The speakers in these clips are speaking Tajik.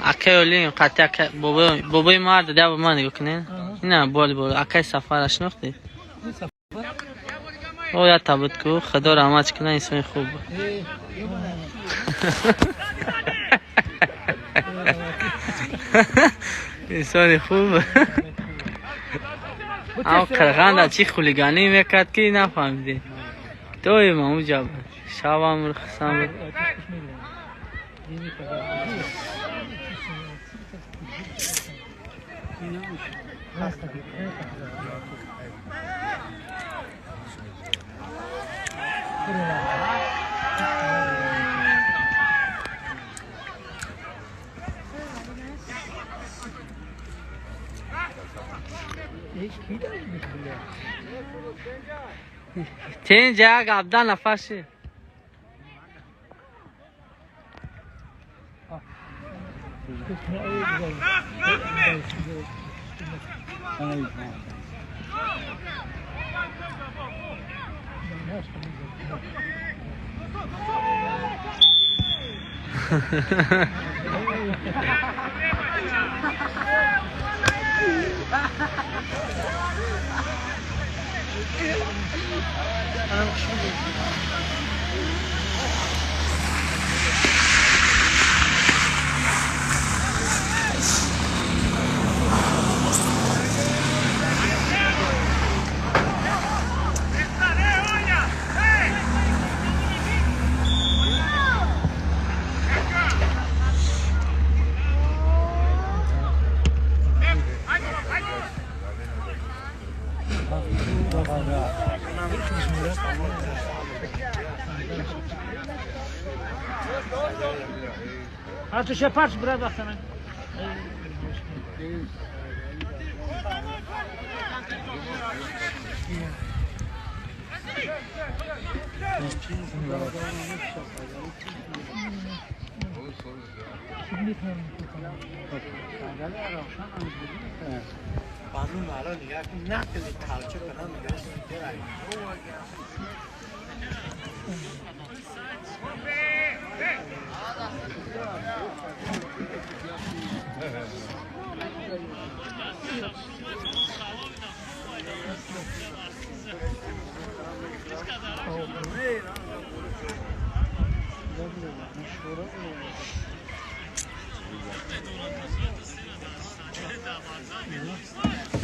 Акай Олим, қати акай бобои мард да ба ман нигоҳ кунед. Ина боли бо акай Сафар ашнохтед? О, я табут ку, Худо раҳмат кунад, инсони хуб буд. Инсони хуб. Ам қирғанда чӣ хулиганӣ мекард ки нафаҳмидем. Доим ҳамуҷа буд. Шабам рухсам буд. Тинҷа як абдан нафар шид.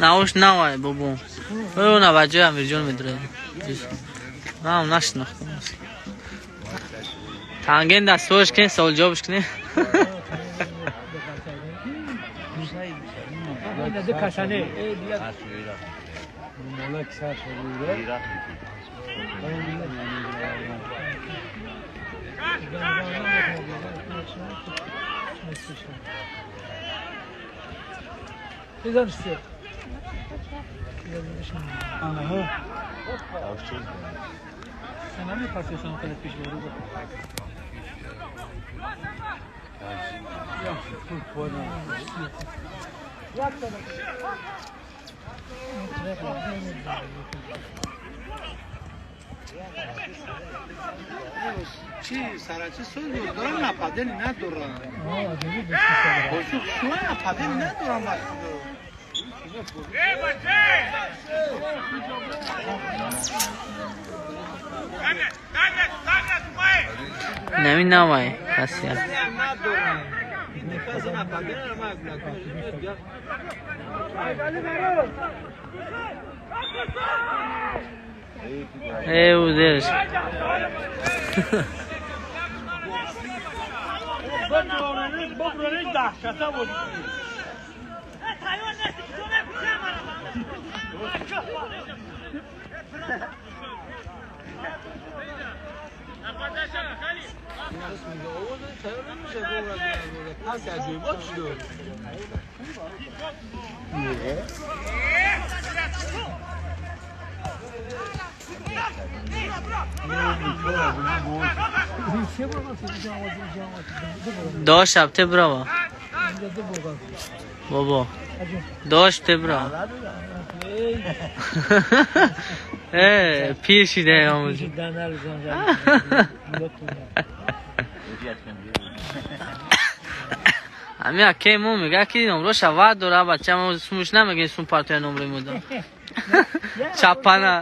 Науш навай бобо. Ӯ наваҷои Амирҷон медурад. Ман нашинохтам. Танген дастворш кунед, саволҷавобш кунед. چی سرچه سوال دارم نپدنی ندارم. باشو شو نپدنی ندارم وقتی. نمی نوای کسی ای او زیرش داشت ابته براوا بابا داشت براوا پیشیده آموزی ҳами акаи мо мега ки номро шавад дора бача мо сумуш намегем сум партоя номрои мо дор чапана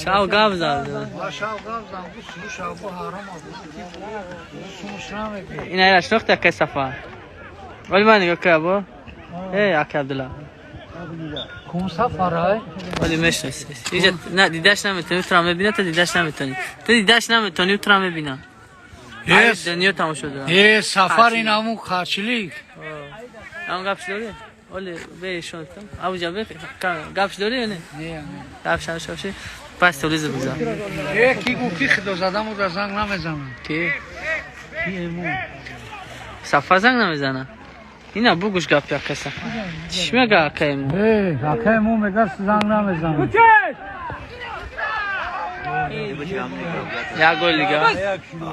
шав гап зад ина ира шинохти акаи Сафар вали ман нигоҳ кара бо ака Абдулла кум Сафарай вали мешноси иҷа на дидаш наметони тура мебина то дидаш наметони ту дидаш наметони тура мебина дунё тамошо дорам Сафар ин ҳамун харчилик ҳамун гапш дорӣ оли бешон абуҷа бе гапш дорӣ ё не гапш нашавши пас толиза бизан ки гуфт ки худозадамо дар занг намезанад ки Сафар занг намезанад ина бугӯш гапи акаи Сафар чӣ мега акаи мо акаи мо мега занг намезанад як гол дига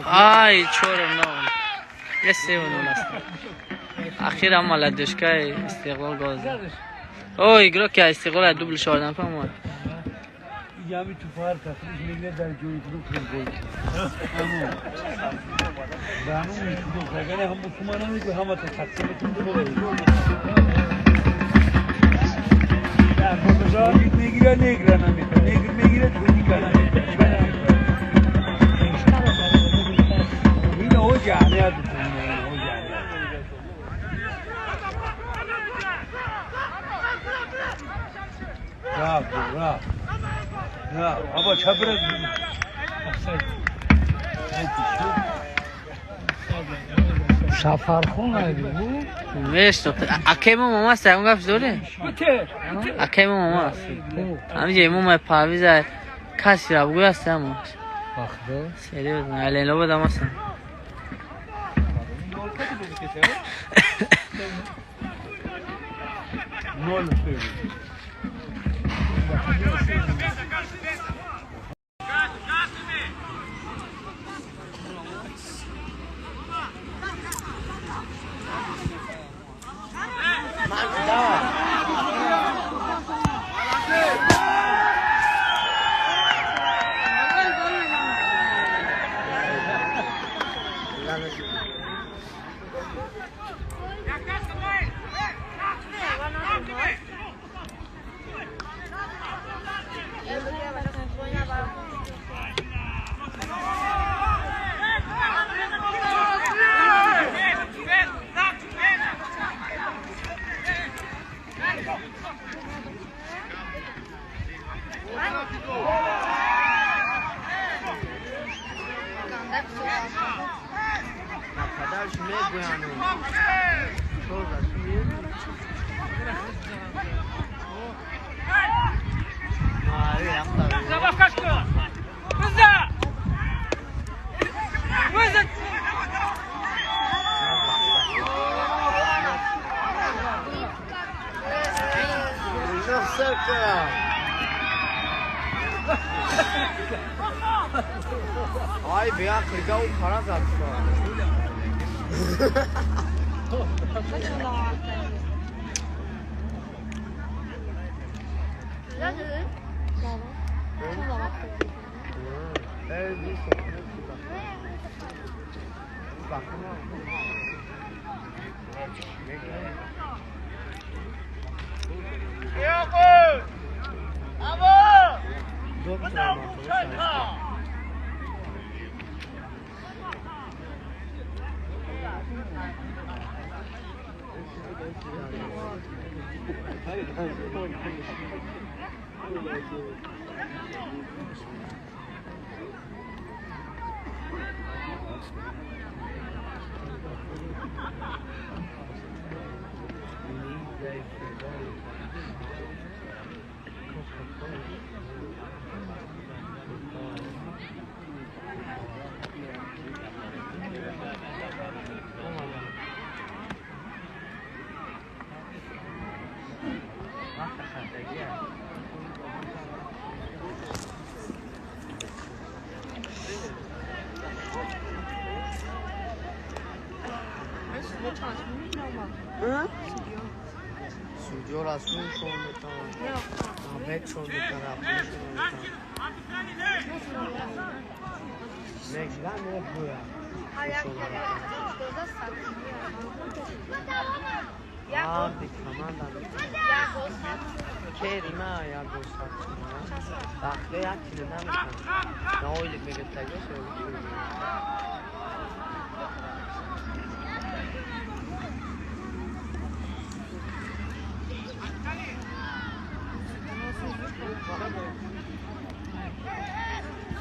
ай 4-0 е 3-0 аст ахирам маладешкаи Истиқлол гол зад о игрок ки Истиқлол дубл шордан фаҳмад ями ту фар касриш мегирад дар ҷои худ гол рану мекунад агар ҳам бу намегӯ ҳама та тақсим мекунад мегира негра намекунад негр мегирад тоҷика намекунад ина о ҷамъият рафт рафт аба чабра Сафархон мешто акаи мо мама аст ягон гапш дорӣ акаи мо мама аст ҳамиҷа имомаи Парвиза каси рабгӯй аст ҳамаш серьёзно Аленободам астам 아이 배야 그가 오 갈아서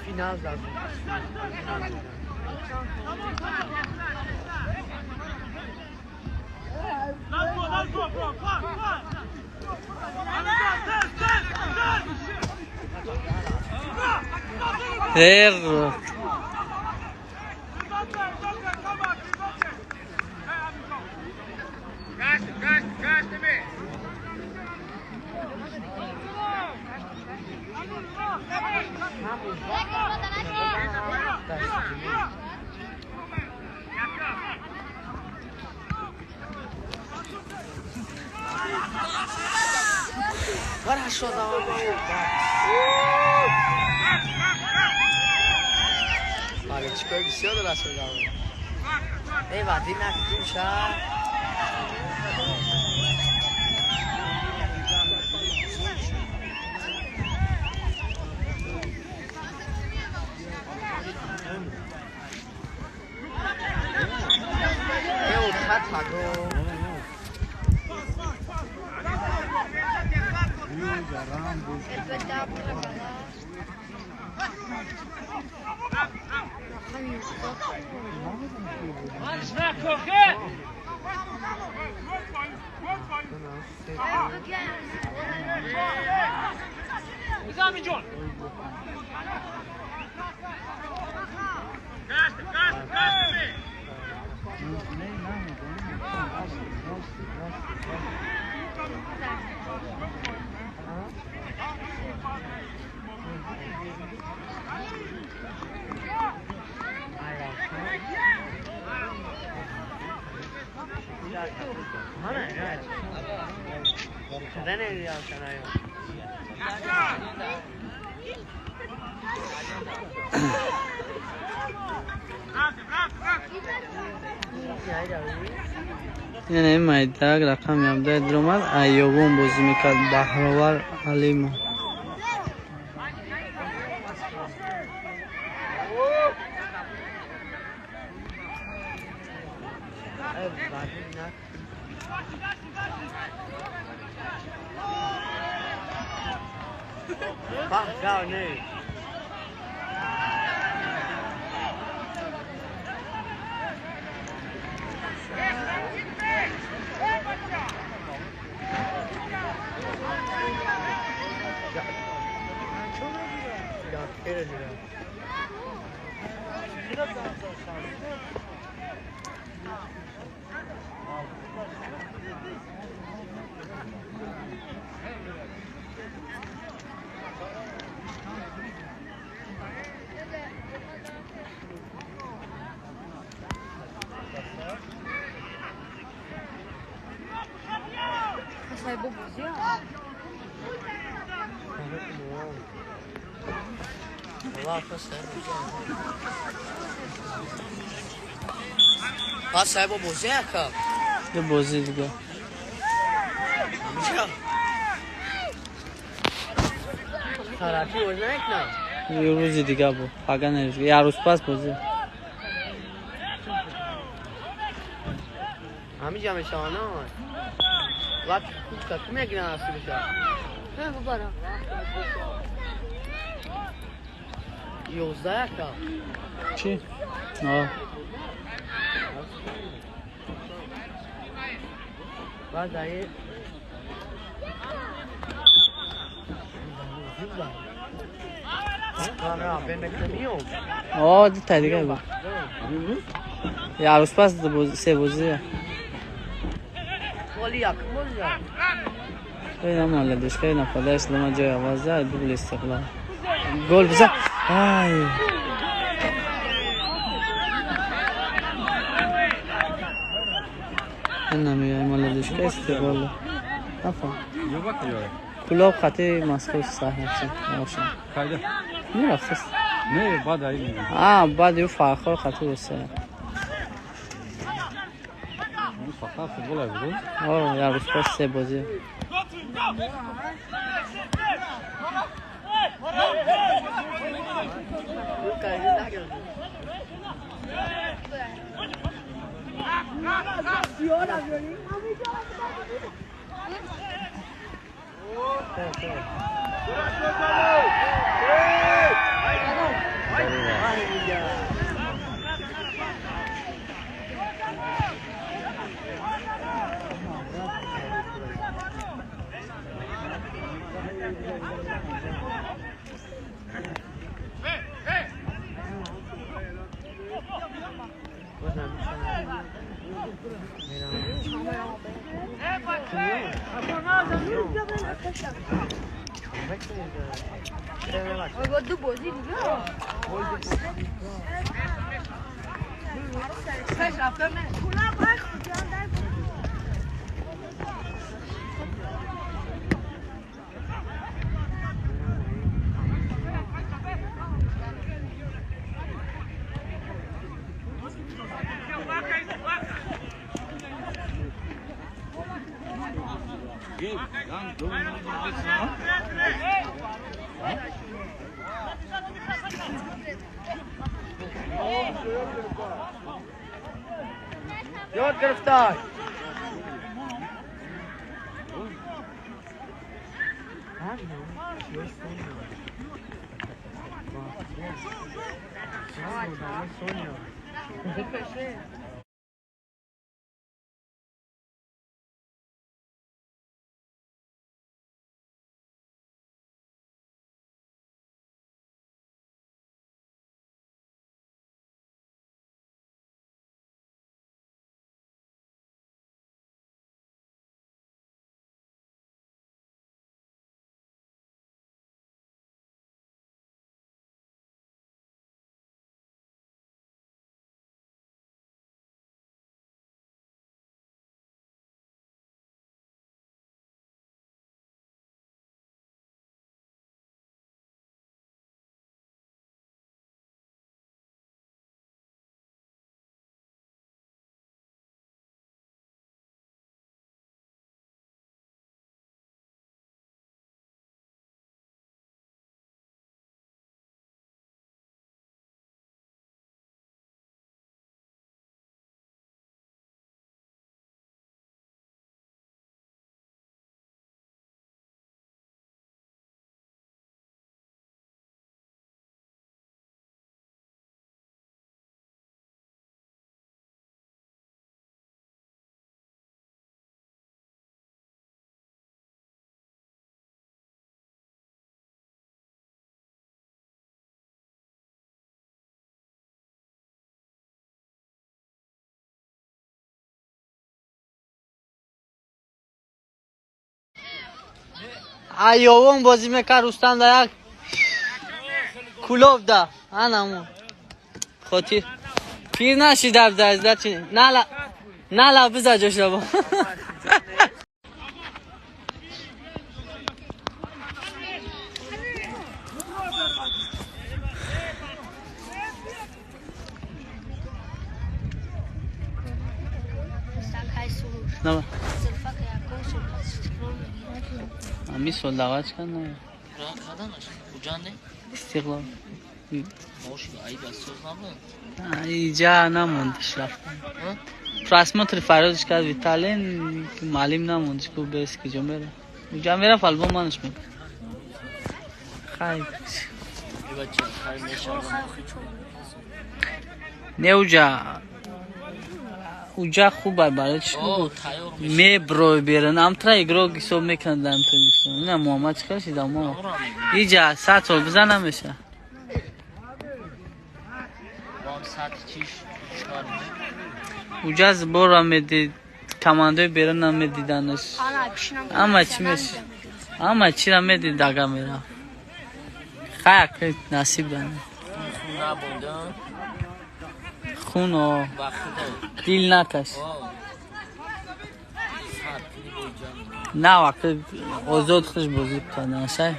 Final lazım. Erro. Яъне майдак рақами 17 даромад, Айёбон бозӣ мекард Баҳровар Алимов. Ду бозӣ дига. Рӯзи дига буд. Пага не, як рӯз пас бозӣ. Чӣ? Ду дига буд. Як рӯз пас се бозӣ. Ин молодежка нападаешь, лома ҷои аввал зад, дубл Истиқлол. Гол бизан. Ай. Ин молодежка Истиқлол. Нафаҳм. Кулоб хати Москва саҳна шуд. Кайда? Мерафтаст. Не, баъд ай. А, баъд ю Фархор хати Русия. Фақат футбол ай буд? О, як рӯз пас се бозӣ. Ёд гирифтай. Айовон бозӣ мекард Рустам дар як кулоб да. Анамон. Хотир. Пир наши дар дазда чи. Нала нала биза ҷоша бо. На. Ами сол даъват кардам. Истиқлол. Иҷа намондиш рафтан. Просмотри фарёдш кард Виталин, маълим намондиш ку бес ки ҷо мера. Уҷа мерафт албом манаш мекард. Хай. Не уҷа уҷа хуб ай барои чӣ меброй беран амтра игрок ҳисоб мекунад дар Тоҷикистон. Ина Муҳаммад чӣ кар шида мо иҷа 100 сол бизан намеша. Уҷа сборра медид, командаи берунам медиданаш. Ама чӣ меши? Ама чира медид дага мерафт. Хай насиб дана. Хун дил накаш. На вақт озод хуш бозӣ кардан шай.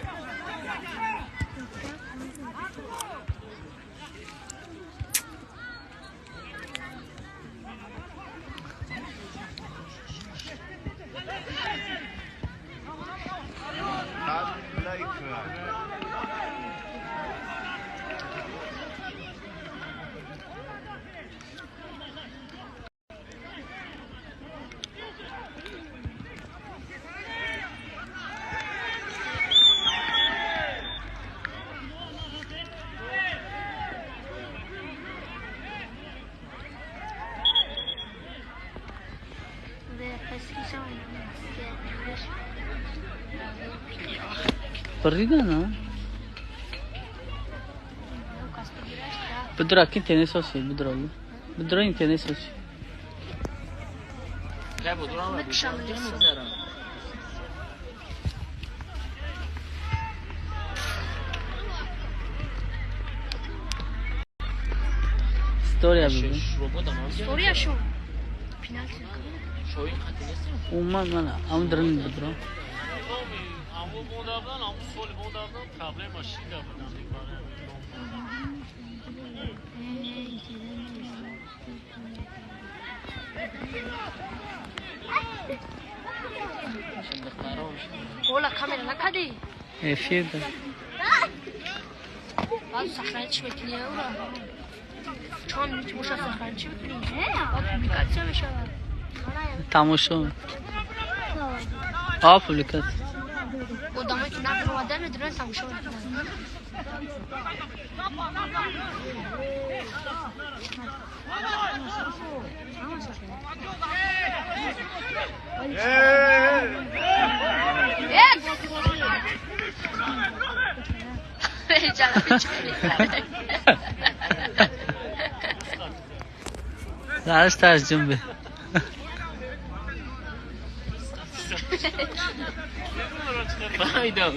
Perdida, Bedro aqui internet só bedro. Bedro internet só. Storia бибин. Storia шо. Пенальти. Уман мана, ам дрин бедро. Ола камера накади? Эфир да. Баъд сохранить мекунӣ ура. Чанд минут боша сохранить мекунӣ? Баъд публикатсия мешавад. Тамошо. А публикатсия. Одамое ки нафаромада медонанд тамошо мекунанд. Дараш тарҷум бе. Фаҳмидам.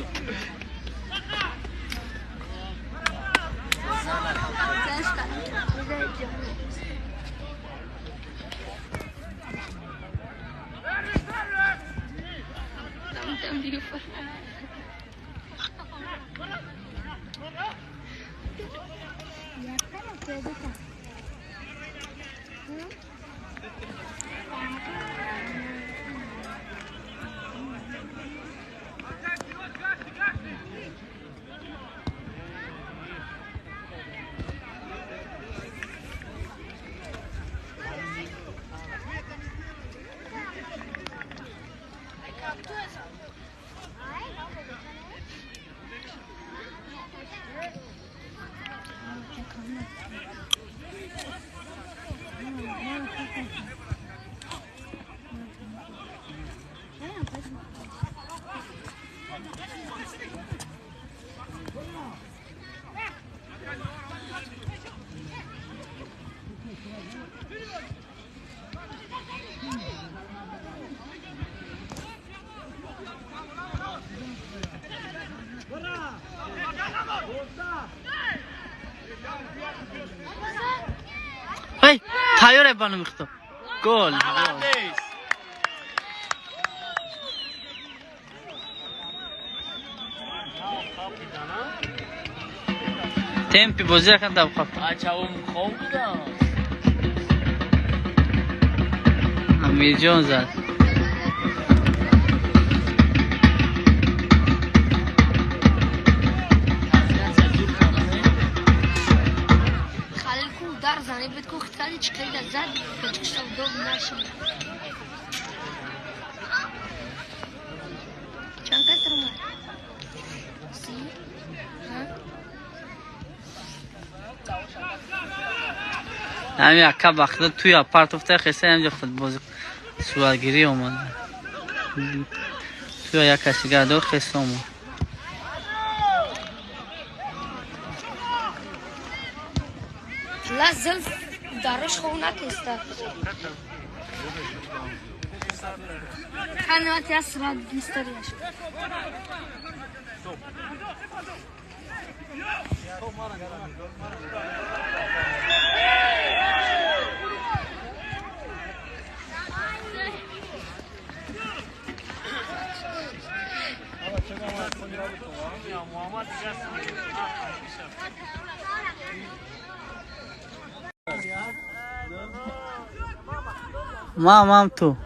Эй, тайёр бану михто. Гол. Темпи бозӣ якан даб қапта. Ачавум хоб будам. Амирҷон зад. Халил ку удар зане буд ку хитали чиқида зад, печкишта удоб нашид. Чанд кас омад? Си? Ҳамин ака вақта туй апартофта хеса ҳамҷо футбози суратгирӣ омад. Туя як каси гардо хеса омад. Ла зилф дараш хов накеста. Канат я срад история. Мамам ту.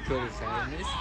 کار خیر نیست.